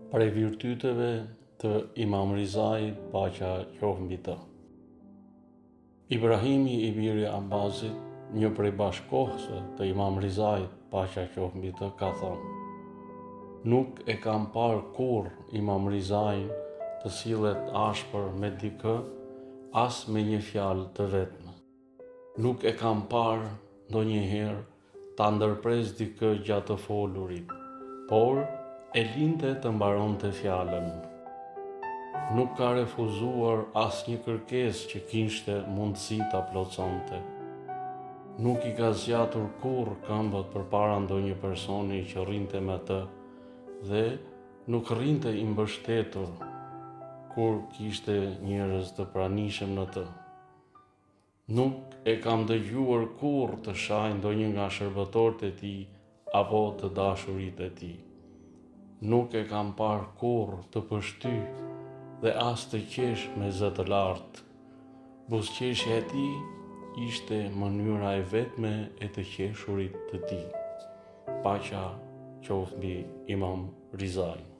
Prej virtyteve të Imam Rizait, paqja qoftë mbi të. Ibrahimi i biri Abazit, një prej bashkëkohësve të Imam Rizait, paqja qoftë mbi të, ka thënë: Nuk e kam parë kurrë Imam Rizain të sillet ashpër me dikë, as me një fjalë të vetme. Nuk e kam parë ndonjëherë ta ndërpresë dikë gjatë të folurit, por e linte të mbaronte fjalën. Nuk ka refuzuar asnjë kërkesë që kishte mundësi ta plotësonte. Nuk i ka zgjatur kurrë këmbët përpara ndonjë personi që rrinte me të dhe nuk rrinte i mbështetur kur kishte njerëz të pranishëm në të. Nuk e kam dëgjuar kurrë të shajë ndonjë nga shërbëtorët e tij apo të dashurit e tij. Nuk e kam parë kurrë të pështyjë dhe as të qeshë me zë të lartë. Buzëqeshja e tij ishte mënyra e vetme e të qeshurit të tij. Paqja qoftë mbi Imam Rizain.